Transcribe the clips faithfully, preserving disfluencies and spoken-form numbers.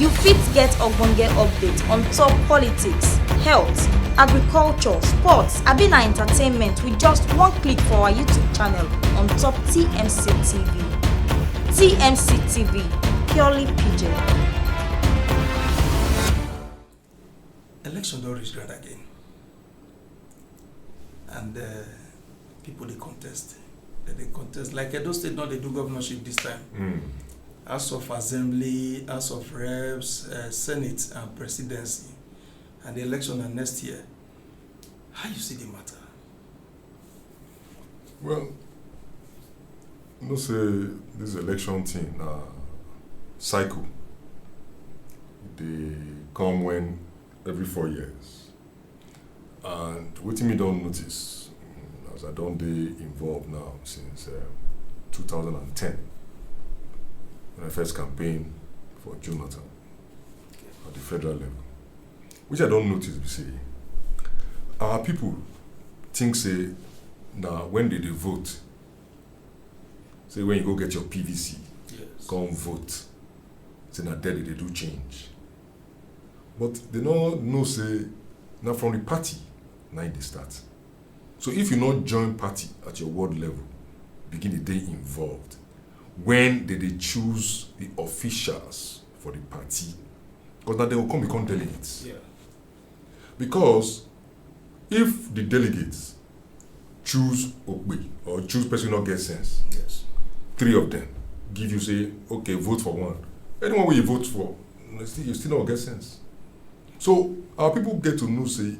You fit get ogbonge update on top politics, health, agriculture, sports, abi na entertainment with just one click for our YouTube channel on top T M C T V. T M C T V, purely pidgin. Election don reach ground again, and uh, people dey contest. Dem dey contest like Edo State don dey do governorship this time. Mm. House of Assembly, House of Reps, uh, Senate, and Presidency, and the election na next year. How you see the matter? Well, you know say this election thing na cycle. E dey come when every four years. And wetin me don notice, mm, as I don dey involved now since um, two thousand and ten, when I first campaign for Jonathan at the federal level, which I don notice be say our people think say na when they dey vote, say when you go get your P V C, Yes. Come vote, say na there they dey do change. But they no know say na from the party na e dey start. So if you no join party at your ward level, begin dey dey involved when they dey choose the officials for the party, because na they go come become delegates. Yeah. Because if the delegates choose Okpe or choose person wey no get sense, Yes. three of them give you say, okay, vote for one. Anyone wey you vote for, you still, you still no get sense. So our people get to know say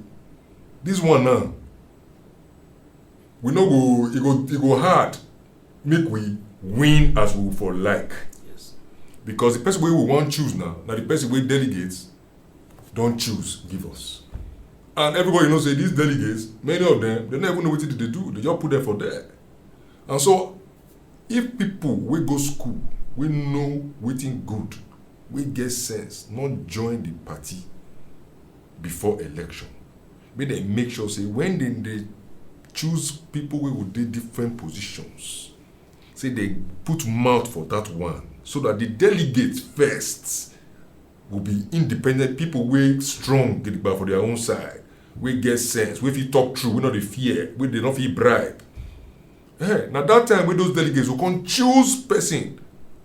this one now, we no go, e go, e go hard make we win as we for like, Yes. because the person wey we wan choose now na the person wey delegates don choose give us. And everybody know say these delegates, many of them, they no even know wetin they dey do. They just put them for there. And so, if people wey go school, wey know wetin good, wey get sense, no join the party before election, make dem make sure say when dem dey choose people wey go dey different positions, say they put mouth for that one, so that the delegates first go be independent people wey strong gidigba for their own side, wey get sense, wey fit talk true, wey no dey fear, wey they no fit bribe. Eh, na that time wey those delegates go come choose person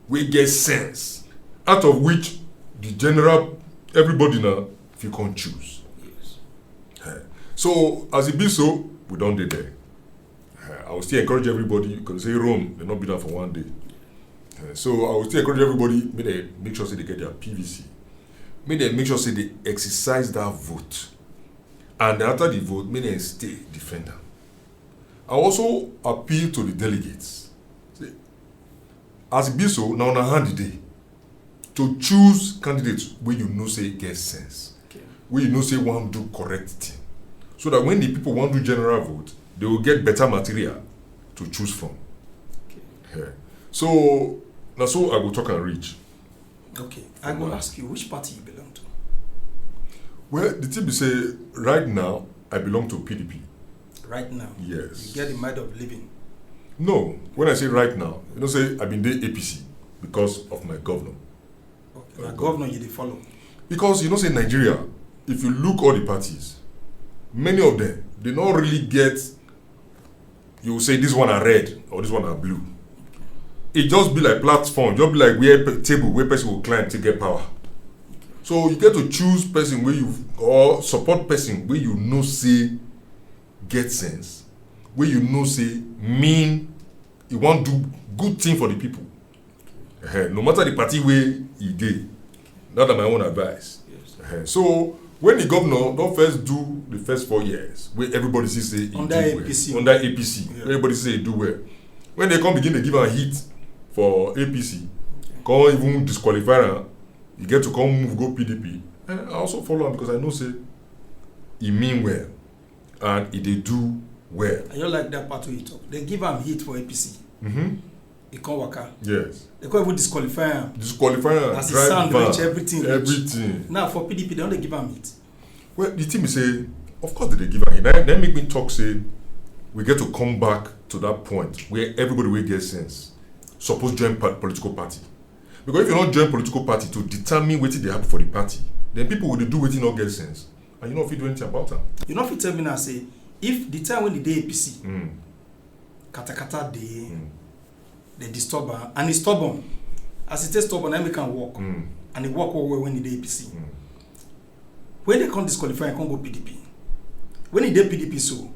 wey get sense, out of which the general, everybody now fit come choose. Yes. Eh, so as e be so, we don dey there. Eh, I will still encourage everybody, because say Rome, they no build am for one day. Eh, so I will still encourage everybody, make they make sure say they get their P V C, make they make sure say they exercise that vote, and after the vote, make they stay defend am. I also appeal to the delegates. Say, as e be so, na una hand e dey to choose candidates wey you know say get sense, Okay. wey you know say wan do correct thing, so that when the people wan do general vote, they will get better material to choose from. Okay. Eh. So na so I go talk am reach. Okay. I go Well, ask you, which party you belong to? Well, the thing be say, right now I belong to P D P. Right now. Yes. You get the mind of living. No, when I say right now, you know say I been dey A P C because of my governor. Okay. Uh, Na governor you dey follow. Because you know say Nigeria, if you look all the parties, many of them, they no really get, you say this one are red or this one are blue. It just be like platform, just be like where pe- table where person will climb to get power. So you get to choose person where you, or support person where you know say get sense, where you know say mean, you wan do good thing for the people. Eh, no matter the party wey e dey, that na my own advice. Yes. Eh, so when the governor don first do the first four years, wey everybody see say e Under do well, A P C. Under A P C, Yeah. Everybody say e do well. When they come begin dey give am heat for A P C, come even disqualify am, you get to come move go P D P. Eh, I also follow am because I know say e mean well and e dey do well. I don't like that part wey you talk. They give am heat for A P C. Mm-hmm. E come waka. Yes. They come even disqualify am. Disqualify am. As e Drive sound van, reach, everything reach. Everything. Now for P D P, they only give am heat. Well, the thing be say, of course they dey give am heat. That, that make me talk say we get to come back to that point where everybody wey get sense suppose join pa- political party. Because if you no join political party to determine wetin dey happen for the party, then people go dey do wetin no get sense, and you no fit do anything about am. You no fit tell me now say, if the time when the dey A P C, mm, katakata dey, mm, dey disturb am, and e stubborn. As e take stubborn, na make am work. Mm. And e work well well when e dey A P C. Mm. When they come disqualify am, come go P D P. When e dey P D P so,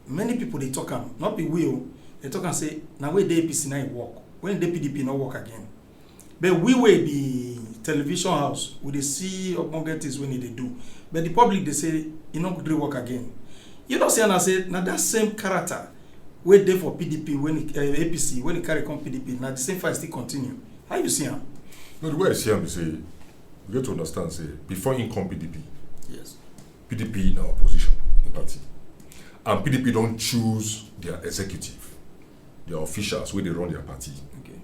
many people dey talk am, not be we o, dey talk am say, na wey dey A P C na e work. When e dey P D P, no work again. But we wey be television house, we dey see ogbonge things wey e dey do. But the public dey say e no go gree work again. You know say na say na that same character wey dey for P D P when e, eh, A P C, when e carry come P D P, na the same fight still continue. How you see am? No, the way I see am be say, you get to understand say before im come P D P, yes, P D P na opposition party, and P D P don choose their executive, their officials wey dey run their party. Okay.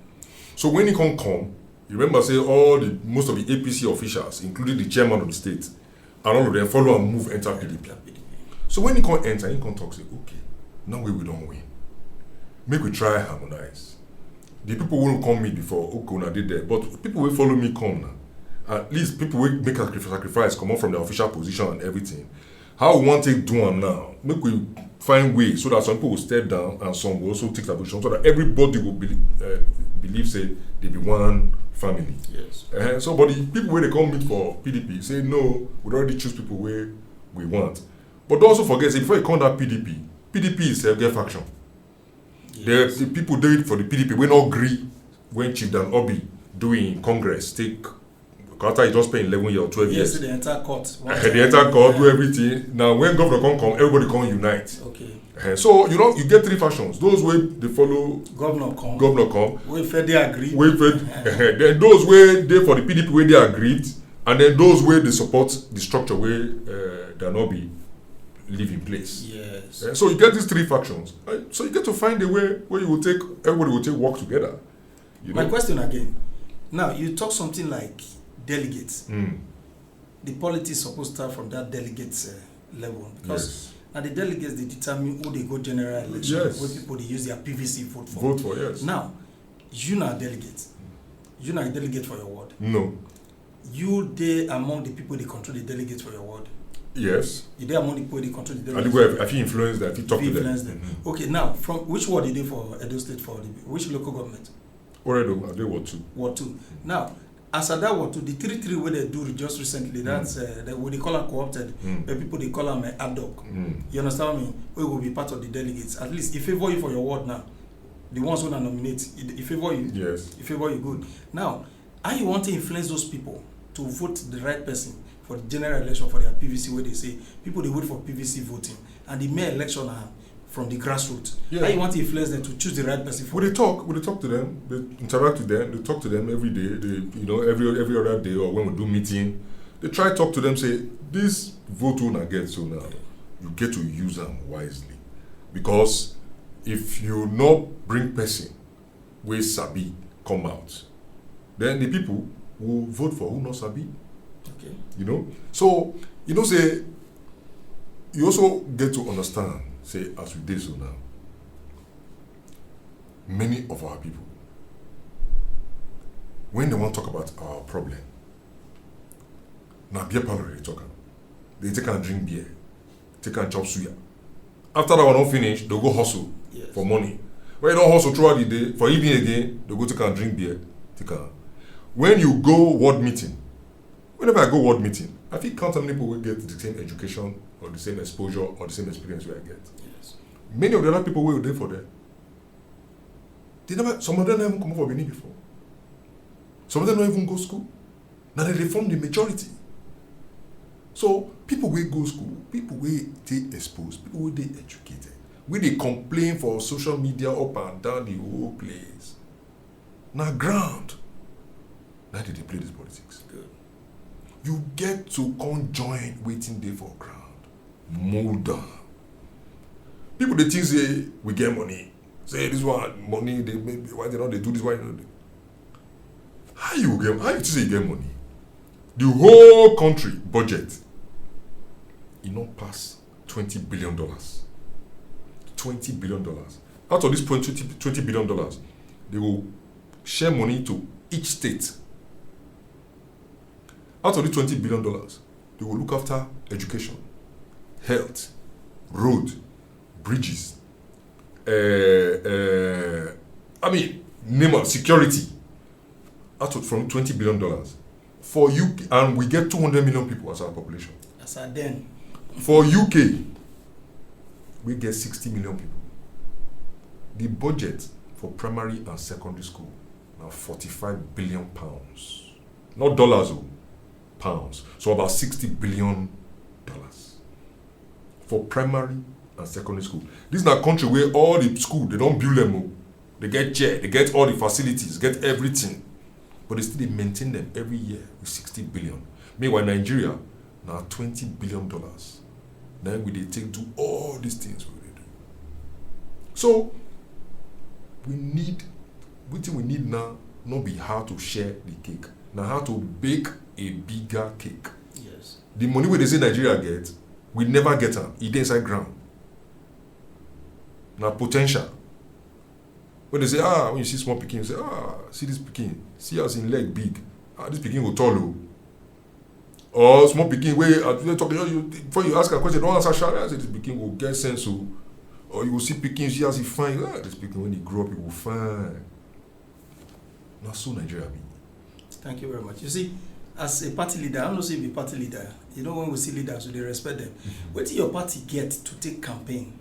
So when e come come, you remember say all the, most of the A P C officials, including the chairman of the state, and all of them follow am move enter P D P. So when e come enter, e come talk say, "Okay, now wey we don win, make we try harmonize." The people wey come meet before, okay, una dey there, but people wey follow me come now, at least people wey make sacrifice, sacrifice comot from their official position and everything. How we wan take do am now? Make we find way so that some people go step down and some go also take their position, so that everybody go believe, uh, believe say they be one family. Yes. Uh, so, but the people wey dey come meet for P D P say, "No, we don already choose people wey we want." But don't also forget say before you come that P D P, P D P itself get faction. Yes. The, the people dey for the P D P wey no gree when Chief Dan Obi do im Congress take, after he just spend eleven years or twelve years. Yes, they enter court. They enter court, do everything. Now when governor come come, everybody come unite. Okay. Eh, so you know, you get three factions. Those wey dey follow governor come. Governor come. Wey fit dey agree. Wey fit, eh, then those wey dey for the P D P wey dey aggrieved, and then those wey dey support the structure wey, uh, Dan Obi leave in place. Yes. Eh, so you get these three factions. Eh, so you get to find a way where you will take, everybody will take work together. You know? My question again. Now, you talk something like delegates. Mm. The politics suppose start from that delegates, uh, level, because, yes, na the delegates dey determine who dey go general election, yes, wey people dey use their P V C vote for. Vote for, yes. Now, you na delegate. You na delegate for your ward. No. You dey among the people dey control the delegates for your ward. Yes. You dey among the people dey control the delegates. I think I fit influence them, I fit talk to them. Influence them. Mm-hmm. Okay, now, from which ward you dey for Edo State, for the, which local government? Oredo, I dey Ward two. Ward two. Now, as I dey Ward two, the three three wey they do just recently, mm, that's, uh, the, what they call am, co-opted, mm, but people dey call am, uh, ad hoc. Mm. You understand me? Wey go be part of the delegates. At least, e favor you for your ward now. The ones wey una nominate, e, e favor you. Yes. E favor you good. Now, how you want to influence those people to vote the right person for the general election for their P V C, where they say people dey wait for P V C voting, and the main election na from the grassroots. Yeah. How you want to influence them to choose the right person for? We dey talk, we dey talk to them, dey interact with them, dey talk to them every day, dey, you know, every, every other day, or when we do meeting, dey try talk to them, say, "This vote wey una get so now, you get to use am wisely, because if you no bring person wey sabi come out, then the people will vote for who no sabi." Okay. You know? So, you know, say, you also get to understand, say, as we dey so now, many of our people, when they wan talk about our problem, na beer parlor they talk am. They take and drink beer, take and chop suya. After that one don finish, they go hustle, yes, for money. When you don hustle throughout the day, for evening again, they go take and drink beer, take am. When you go ward meeting, whenever I go ward meeting, I fit count how many people wey get the same education or the same exposure or the same experience wey I get. Yes. Many of the other people wey dey for there, they never, some of them never even come up for Benin before. Some of them no even go school. Now they dey form the majority. So people wey go school, people wey dey exposed, people wey dey educated, wey dey complain for social media up and down the whole place, na ground na they dey play this politics. Good. You get to come join wetin dey for ground, mold am. People dey think say we get money, say this one money dey make, why they no dey do this, why they no dey. How you get, how you think say you get money? The whole country budget, e no pass twenty billion dollars. Twenty billion dollars. Out of this twenty, twenty billion dollars, they go share money to each state. Out of the twenty billion dollars, they will look after education, health, road, bridges, uh, uh, I mean, name of security. Out of, from twenty billion dollars for U K, and we get two hundred million people as our population. As at then. For U K, we get sixty million people. The budget for primary and secondary school now forty-five billion pounds, not dollars, oh, pounds. So about sixty billion dollars for primary and secondary school. This is a country where all the school, they don't build them, oh. They get chair, they get all the facilities, get everything, but they still dey maintain them every year with sixty billion. Meanwhile, Nigeria, now twenty billion dollars. Now we dey take do all these things we dey do. So we need, wetin we need now, not be how to share the cake, now how to bake a bigger cake. Yes. The money wey they say Nigeria get, we never get am. E dey inside ground. Na potential. When they say, ah, when you see small pikin, you say, ah, see this pikin, see as him leg big, ah, this pikin go tall o. Or small pikin wey, as you talk, you, you, before you ask a question, don't answer sharp. I say this pikin go get sense o. Or you go see pikin, see as he fine. Ah, this pikin, when he grow up, he go fine. Na so Nigeria be. Thank you very much. You see, as a party leader, I don't know say you be party leader. You know, when we see leaders, we dey respect them. Wetin your party get to take campaign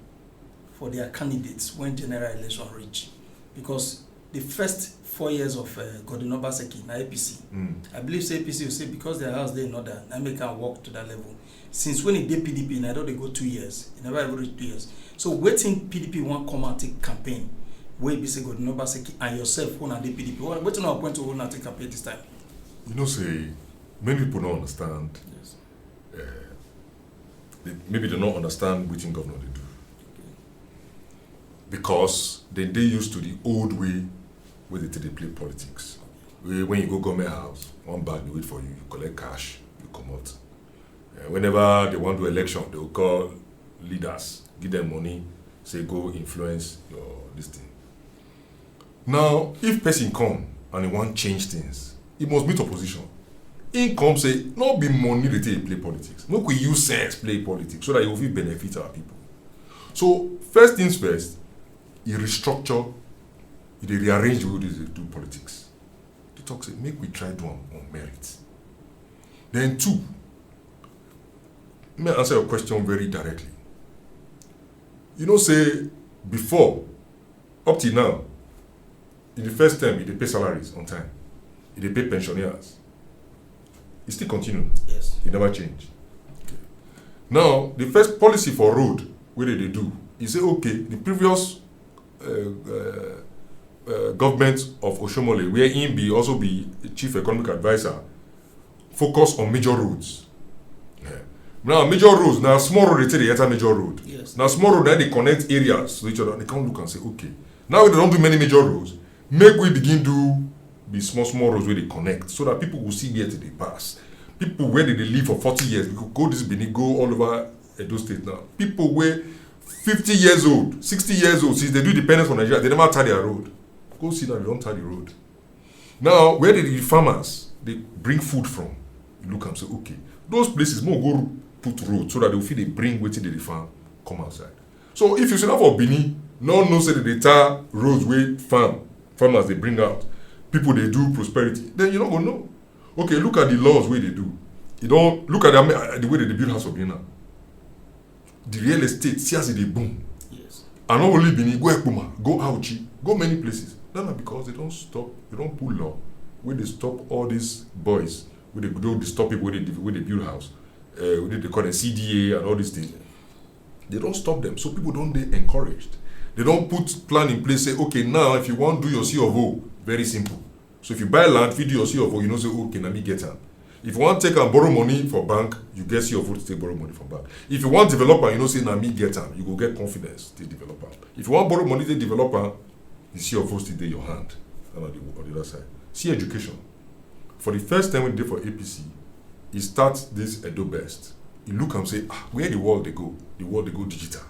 for their candidates when general election reach? Because the first four years of uh, Godwin Obaseki na A P C. Mm. I believe say A P C will say because their house dey in order, na make am work to that level. Since when e dey P D P, na don dey go two years. E never even reach two years. So wetin P D P wan come out take campaign? Wey be say Godwin Obaseki and yourself, una dey P D P. What, wetin una point to una take campaign this time? You know say many people don't understand. Yes. Uh, they, maybe they don't understand wetin governor dey do, because they dey used to the old way wey they take dey play politics. Wey when you go government house, one bag dey wait for you, you collect cash, you comot. Uh, whenever they wan do election, they go call leaders, give them money, say go influence your this thing. Now, if person come and he wan change things, he must meet opposition. He come say, no be money dey take play politics. Make we use sense play politics so that you fit benefit our people. So first things first, he restructure, he dey rearrange the way they dey do politics. They talk say make we try do am on merit. Then two, let me answer your question very directly. You know say before, up till now, in the first term, e dey pay salaries on time, e dey pay pensioners. E still continue. Yes. E never change. Now, the first policy for road wey they dey do, e say, okay, the previous uh, uh, uh, government of Oshomole, where he be also be chief economic advisor, focus on major roads. Yeah. Now, major roads, now small road they take dey enter major road. Yes. Now, small road, now they connect areas to each other. They can't look and say, okay, now we don't do many major roads. Make we begin do the small, small roads where they connect so that people will see where they pass. People where they, they live for forty years, they go, go this Benin, go all over Edo State now. People where fifty years old, sixty years old, since they do independence for Nigeria, they never tie their road. Go see now, they don't tie the road. Now, where the farmers, they bring food from, you look and say, okay, those places, more go put road so that they will feel they bring wetin they dey farm come outside. So if you sit down for Benin, no know say they dey tar roads wey farm, farmers dey bring out, people dey do prosperity, then you no go know. Okay, look at the laws wey they do. You don look at the, the way they dey build house for Benin now. The real estate, see as e dey boom. Yes. And not only Benin, go Ekpoma, go Auchi, go many places. No, no, because they don't stop, they don't put law wey dey stop all these boys wey dey go disturb people wey dey, wey dey build house, uh, wey dey call them C D A and all these things. They don't stop them, so people don't dey encouraged. They don't put plan in place, say, okay, now if you want do your C of O, very simple. So if you buy land, if you do your C of O, you know say, okay, na me get am. If you want take and borrow money for bank, you get C of O to take borrow money for bank. If you want develop am, you know say na me get am, you go get confidence to develop am. If you want borrow money to develop am, the C of O still dey your hand. And on the, on the other side, see education. For the first time when they for A P C, he start this Edo Best. He look and say, ah, where the world they go? The world they go digital.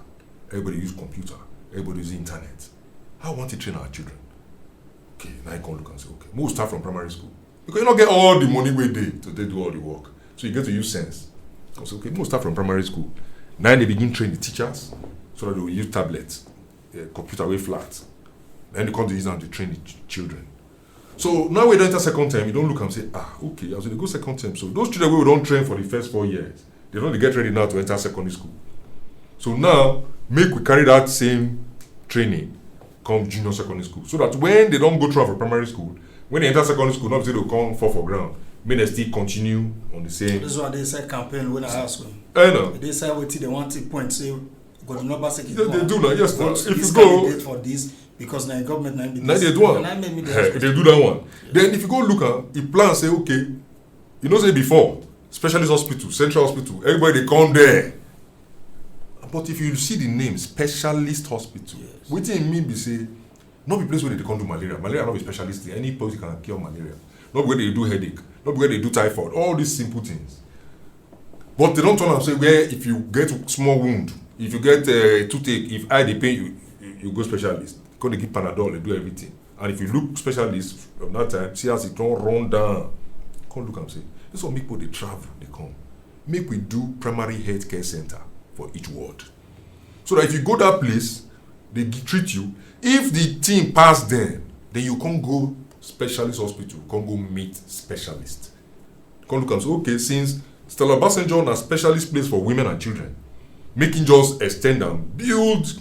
Everybody use computer. Everybody use internet. How want to train our children? Okay, now you can look and say, okay, we'll start from primary school. Because you no get all the money wey dey to take do all the work. So you get to use sense. I say, okay, make we start from primary school. Now they begin train the teachers so that they will use tablets, uh, computer wey flat. Then they come to use am to train the ch- children. So now we don enter second term, you don look am say, ah, okay, as we dey go second term, so those children wey we don train for the first four years, they don dey get ready now to enter secondary school. So now, make we carry that same training come junior secondary school, so that when they don go through am for primary school, when they enter secondary school, no be say they come fall for ground, make they still continue on the same. This one they say campaign when I ask them. Eh, no. They say wetin they want to point say, go to number second. They, they do na, yes, na. If you go for this, because na government na be na this. They do am. Na make me dey Eh, ask they do that one. Then if you go look am, e plan say, okay, you know say before, specialist hospital, central hospital, everybody dey come there. But if you see the name, specialist hospital, Yes. wetin e mean be say, no be place where they come do malaria. Malaria no be specialist thing. Any place you can cure malaria. No be where they do headache. No be where they do typhoid. All these simple things. But they don't turn am say where if you get small wound, if you get uh, toothache, if eye dey pain you, you, you go specialist. Come dey give Panadol, they do everything. And if you look specialist from that time, see as it don run down. Come look am say, this one make people dey travel, dey come. Make we do primary healthcare center for each ward. So that if you go that place, they gi- treat you. If the thing pass them, then you come go specialist hospital, come go meet specialist. Come look am say, okay, since Stella Obasanjo na specialist place for women and children, make him just extend and build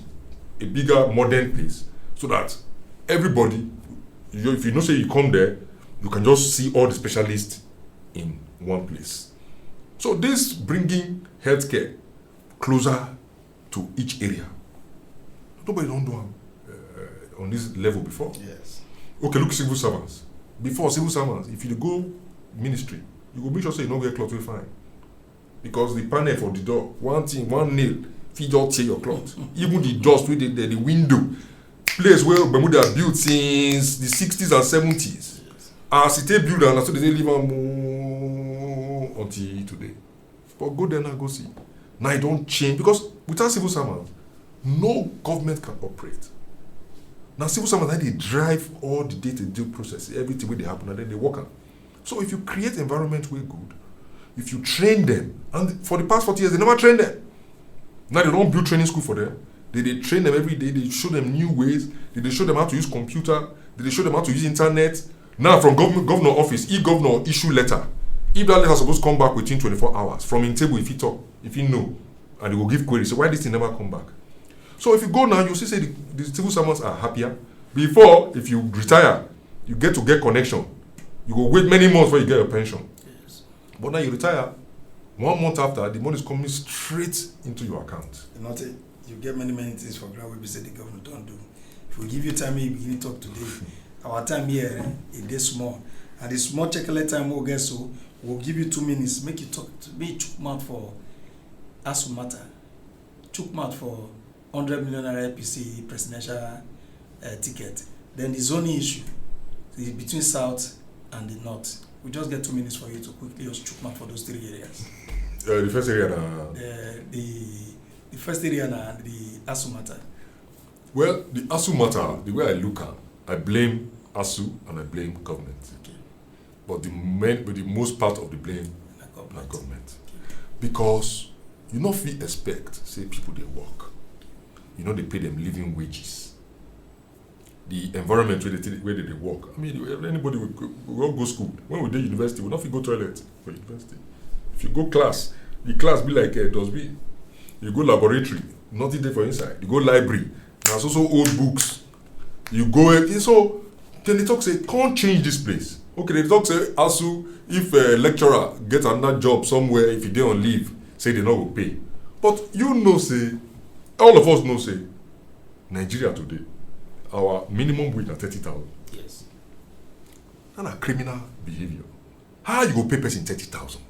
a bigger modern place so that everybody, you, if you know say you come there, you can just see all the specialists in one place. So this bringing healthcare closer to each area. Nobody don do am uh, on this level before. Yes. Okay, look civil servants. Before civil servants, if you dey go ministry, you go make sure say you no wear cloth wey fine. Because the panel for the door, one thing, one nail, fit just tear your cloth. Even the dust wey dey there, the window, place where Bermuda built since the sixties and seventies. As e take build am, na so they dey leave am oh, until today. But go there now, go see. Now e don change because without civil servants, no government can operate. Now civil servants na dey drive all the day-to-day process, everything wey dey happen, and then they work am. So if you create environment wey good, if you train them, and for the past forty years, they never train them. Now they don build training school for them. They dey train them every day. They show them new ways. They dey show them how to use computer. They dey show them how to use internet. Now from government, governor office, if governor issue letter, if that letter suppose come back within twenty-four hours from him table, if he talk, if he know, and he go give query, say why this thing never come back. So if you go now, you see say the, the civil servants are happier. Before, if you retire, you get to get connection. You go wait many months before you get your pension. Yes. But now you retire, one month after, the money is coming straight into your account. Nothing. You get many many things for ground wey be say the government don do. If we give you time, you begin talk today. Our time here, eh, e dey small. And the small checkele time we get so, we'll give you two minutes. Make you talk, make you chook mouth for ASUU matter. Chook mouth for hundred million naira A P C presidential uh, ticket. Then the zoning issue is between south and the north. We just get two minutes for you to quickly just chook mouth for those three areas. Uh, the first area na Uh, the the first area na the ASUU matter. Well, the ASUU matter, the way I look am, I blame ASUU and I blame government. Okay. But the main, but the most part of the blame Na na government. government. Because you no fit expect say people dey work. You no dey pay them living wages. The environment where they take- where they dey work. I mean, anybody will go, will go school. When we dey university, we no fit go toilet for university. If you go class, the class be like a dustbin. You go laboratory, nothing dey for inside. You go library, na so so old books. You go eh, so then they talk say can't change this place. Okay, they talk say ASUU, if a lecturer get another job somewhere, if he dey on leave, say they no go pay. But you know say all of us know say Nigeria today, our minimum wage na thirty thousand. Yes. That na criminal behavior. How you go pay person thirty thousand?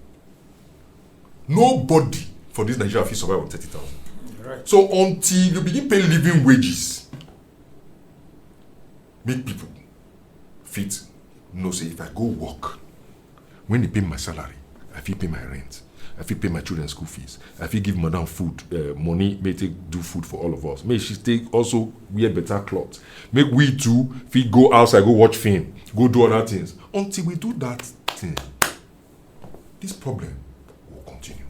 Nobody for this Nigeria fit survive on thirty thousand. Right. So until you begin pay living wages, make people fit know say if I go work, when they pay my salary, I fit pay my rent. I fit pay my children school fees. I fit give madam food, uh, money, may take do food for all of us. May she take also wear better clothes. Make we too fit go outside, go watch film, go do other things. Until we do that, Hmm. This problem will continue.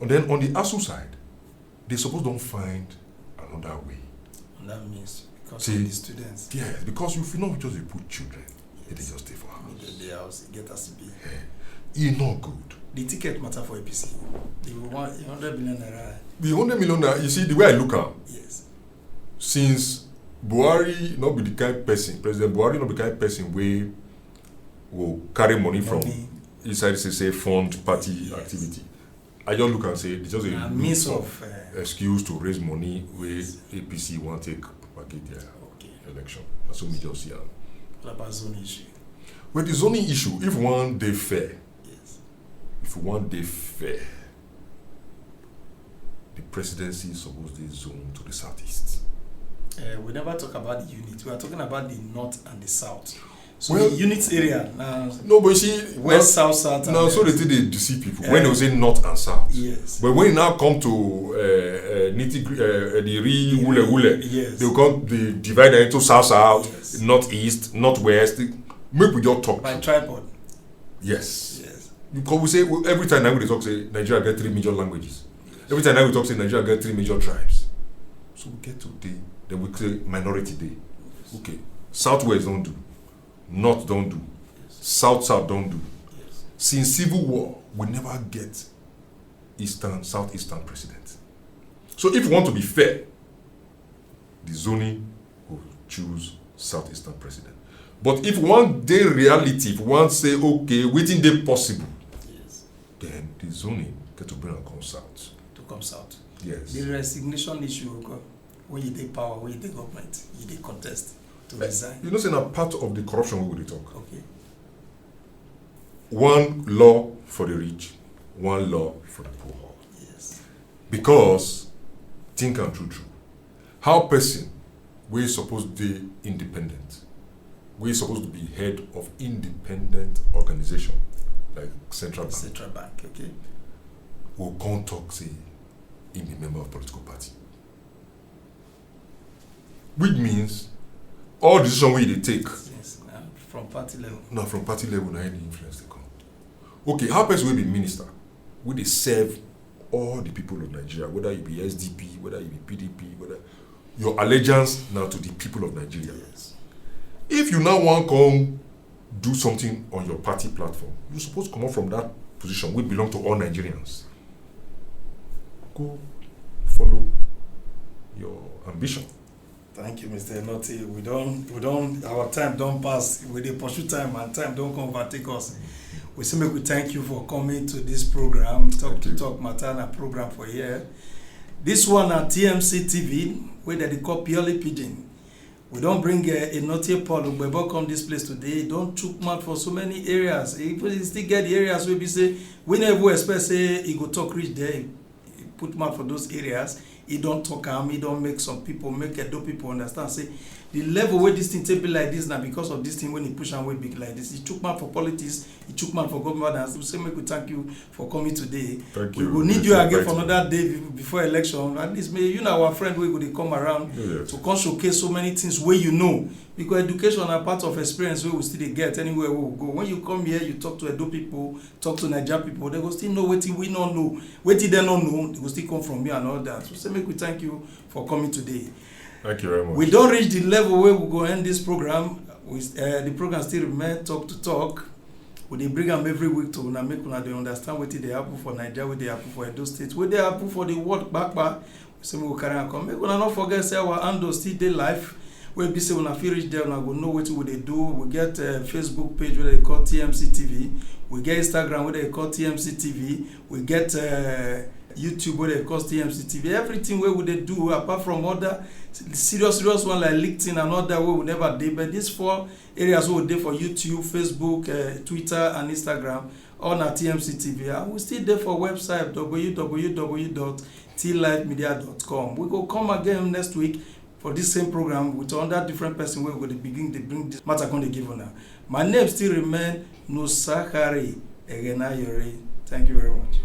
And then on the ASUU side, they suppose don find another way. And that means because See, of the students, Yes, because you fit not just dey put children, they dey yes, just stay for in house. the day house, get as e be. E no good. The ticket matter for A P C. The one, the hundred billion naira. The hundred million naira, you see, the way I look am, Yes. since Buhari no be the kind person, President Buhari no be the kind person wey go carry money from Money. inside say say fund party Yes. activity. I just look and say they just a Na look means for of uh, excuse to raise money wey A P C wan take propagate their okay. Election. Na so me just see am. What about zone issue? With the zoning issue, if one dey fair, Yes. if one dey fair, the presidency suppose dey zone to the southeast. Uh, we never talk about the unit. We are talking about the north and the south. So Well, the unit area now, No, but you see, west, south, south. now, now and so they west. Take dey deceive people Eh. When they say north and south. Yes. But when you now come to uh, uh, nitty gritty, uh, the real wule wule, Yes. they come they divide them into south south, Yes. Northeast, northwest. Make we just talk. By tripod. Yes. Yes. Because we say we, every time now we dey talk say Nigeria get three major languages. Every time now we talk say Nigeria get three major tribes. So we get today, then we say minority dey. Okay. Southwest don do, North don do, South South don do. Yes. Since civil war, we never get Eastern, Southeastern president. So if you want to be fair, the zoning go choose Southeastern president. But if one dey reality, if one say okay, wetin dey possible, Yes. then the zoning get to bring am come south. To come south. Yes. The resignation issue, okay, when you take power, when you take government, you dey contest to Eh, resign. You know say na part of the corruption we dey talk. Okay. One law for the rich, one law for the poor. Yes. Because think am true true, how person wey suppose dey independent, wey suppose to be head of independent organization like central bank, Central bank, okay. Go come talk say he be member of political party, which means all decision wey you dey take Yes, now from party level. Na from party level na any influence dey come. Okay, how person wey be minister wey dey serve all the people of Nigeria, whether you be S D P, whether you be P D P, whether your allegiance na to the people of Nigeria. Yes. If you now wan come do something on your party platform, you suppose comot from that position wey belong to all Nigerians. Go follow your ambition. Thank you, Mister Enoti. We don, we don, our time don pass. We dey pursue time, and time don come overtake us. We say make we thank you for coming to this program, Talk Thank to you. Talk Matter na program for here. This one na T M C T V, wey dem dey call Purely Pidgin. We don bring uh, Enoti Paul Ugbebo come this place today. He don chook mouth for so many areas. He even, he still get the areas wey be say we never even expect say he go talk reach there. He put mouth for those areas. He don talk am. He don make some people, make Edo people understand say the level wey this thing take be like this na because of this thing wey he push am wey big like this. He chook mouth for politics. He chook mouth for government. And we say make we thank you for coming today. Thank We you. go need Thank you you. Again for Thank you. Another day be- before election. At least may you know our friend wey go dey come around Yes. to come showcase so many things wey you know, because education na part of experience wey we still dey get anywhere wey we go. When you come here, you talk to Edo people, talk to Naija people, dem go still know wetin we no know. Wetin dem no know, dem go still come from you and all that. So say make we thank you for coming today. Thank you very much. We don reach the level wey we go end this program. We, uh, the program still remain Talk to Talk. We dey bring am every week to una, make una dey understand wetin dey happen for Naija, wetin dey happen for Edo State, wetin dey happen for the world kpakpa. We say make we carry am come. Make una no forget say our handle still dey live. Wey be say una fit reach there, una go know wetin we dey do. We get uh, Facebook page wey dem dey call T M C T V. We get Instagram wey dem dey call T M C T V. We get uh, YouTube wey dem dey call T M C T V. Everything wey we dey do, apart from other serious serious one like LinkedIn and other wey we never dey, but these four areas wey we dey for YouTube, Facebook, uh, Twitter and Instagram, all na T M C T V. And we still dey for website w w w dot t live media dot com. We go come again next week for this same program with another different person wey go dey begin dey bring this matter come dey give una. My name still remain Nusakari Egenayori. Thank you very much.